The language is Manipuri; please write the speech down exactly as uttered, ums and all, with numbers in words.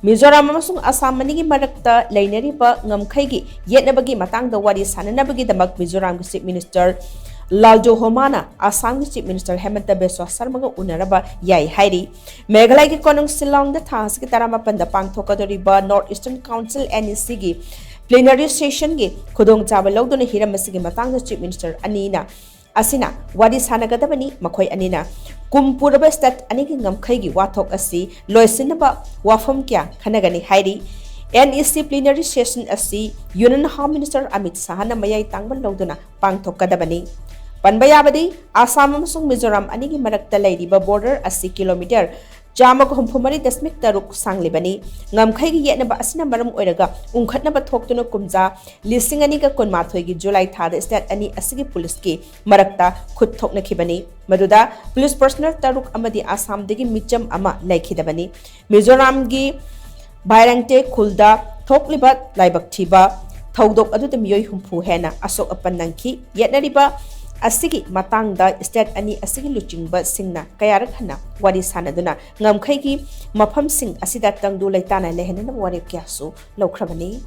ꯃꯤꯖꯣꯔꯥꯝ ꯑꯃꯁꯨꯡ ꯑꯁꯥꯝ ꯑꯅꯤꯒꯤ ꯃꯔꯛꯇ ꯂꯩꯅꯔꯤꯕ ꯉꯝꯈꯩꯒꯤ ꯌꯦꯠꯅꯕꯒꯤ ꯃꯇꯥꯡꯗ ꯋꯥꯔꯤ ꯁꯥꯅꯅꯕꯒꯤꯗꯃꯛ ꯃꯤꯖꯣꯔꯥꯝꯒꯤ Chief Minister ꯂꯥꯜꯖꯣꯍꯣꯃꯥꯅ ꯑꯁꯥꯝꯒꯤ Chief Minister ꯍꯦꯃꯟꯇ ꯕꯤꯁ꯭ꯋꯥ ꯁꯔꯃꯒ ꯎꯅꯔꯕ ꯌꯥꯏ ꯍꯥꯏꯔꯤ꯫ ꯃꯦꯘꯥꯂꯌꯒꯤ ꯀꯣꯅꯨꯡ ꯁꯤꯜꯂꯣꯡꯗ ꯊꯥ ꯑꯁꯤꯒꯤ ꯇꯔꯥꯃꯥꯄꯟꯗ ꯄꯥꯡꯊꯣꯛꯀꯗꯧꯔꯤꯕ North Eastern Council, NECꯒꯤ plenary sessionꯒꯤ ꯈꯨꯗꯣꯡꯆꯥꯕ ꯂꯧꯗꯨꯅ ꯍꯤꯔꯝ ꯑꯁꯤꯒꯤ ꯃꯇꯥꯡꯗ Chief Minister ꯑꯅꯤꯅ ꯑꯁꯤꯅ ꯋꯥꯔꯤ ꯁꯥꯟꯅꯒꯗꯕꯅꯤ꯫ ꯃꯈꯣꯏ ꯑꯅꯤꯅ ꯀꯨꯝ ꯄꯨꯔꯕ state ꯑꯅꯤꯒꯤ ꯉꯝꯈꯩꯒꯤ ꯋꯥꯊꯣꯛ ꯑꯁꯤ ꯂꯣꯏꯁꯤꯟꯅꯕ ꯋꯥꯐꯝ ꯀꯌꯥ ꯈꯟꯅꯒꯅꯤ ꯍꯥꯏꯔꯤ꯫ NEC plenary session ꯑꯁꯤ Union Home Minister ꯑꯃꯤꯠ ꯁꯥꯍꯅ ꯃꯌꯥꯏ ꯇꯥꯡꯕ ꯂꯧꯗꯨꯅ ꯄꯥꯡꯊꯣꯛꯀꯗꯕꯅꯤ꯫ ꯄꯟꯕ ꯌꯥꯕꯗꯤ, ꯑꯁꯥꯝ ꯑꯃꯁꯨꯡ ꯃꯤꯖꯣꯔꯥꯝ ꯑꯅꯤꯒꯤ ꯃꯔꯛꯇ ꯂꯩꯔꯤꯕ border ꯑꯁꯤ kilometre ꯆꯥꯝꯃꯒ ꯍꯨꯝꯐꯨ ꯃꯔꯤ ꯗꯁꯃꯤꯛ ꯇꯔꯨꯛ ꯁꯥꯡꯂꯤꯕꯅꯤ꯫ ꯉꯝꯈꯩꯒꯤ ꯌꯦꯠꯅꯕ ꯑꯁꯤꯅ ꯃꯔꯝ ꯑꯣꯏꯔꯒ ꯎꯪꯈꯠꯅꯕ ꯊꯣꯛꯇꯨꯅ ꯀꯨꯝꯖꯥ ꯂꯤꯁꯤꯡ ꯑꯅꯤꯒ ꯀꯨꯟꯃꯥꯊꯣꯏꯒꯤ July ꯊꯥꯗ state ꯑꯅꯤ ꯑꯁꯤꯒꯤ policeꯀꯤ ꯃꯔꯛꯇ ꯈꯨꯠ ꯊꯣꯛꯅꯈꯤꯕꯅꯤ꯫ ꯃꯗꯨꯗ police personnel ꯇꯔꯨꯛ ꯑꯃꯗꯤ ꯑꯁꯥꯝꯗꯒꯤ ꯃꯤꯆꯝ ꯑꯃ ꯂꯩꯈꯤꯗꯕꯅꯤ꯫ ꯃꯤꯖꯣꯔꯥꯝꯒꯤ ꯚꯥꯏꯔꯪꯇꯦ ꯈꯨꯜꯗ ꯊꯣꯛꯂꯤꯕ ꯂꯥꯏꯕꯛ ꯊꯤꯕ ꯊꯧꯗꯣꯛ ꯑꯗꯨꯗ ꯃꯤꯑꯣꯏ ꯍꯨꯝꯐꯨ ꯍꯦꯟꯅ ꯑꯁꯣꯛ ꯑꯄꯟ ꯅꯪꯈꯤ꯫ ꯌꯦꯠꯅꯔꯤꯕ ꯑꯁꯤꯒꯤ ꯃꯇꯥꯡꯗ state ꯑꯅꯤ ꯑꯁꯤꯒꯤ ꯂꯨꯆꯤꯡꯕꯁꯤꯡꯅ ꯀꯌꯥꯔꯛ ꯍꯟꯅ ꯋꯥꯔꯤ ꯁꯥꯅꯗꯨꯅ ꯉꯝꯈꯩꯒꯤ ꯃꯐꯝꯁꯤꯡ ꯑꯁꯤꯗ ꯇꯪꯗꯨ ꯂꯩꯇꯥꯅ ꯂꯩꯍꯟꯅꯅꯕ ꯋꯥꯔꯦꯞ ꯀꯌꯥꯁꯨ ꯂꯧꯈ꯭ꯔꯕꯅꯤ꯫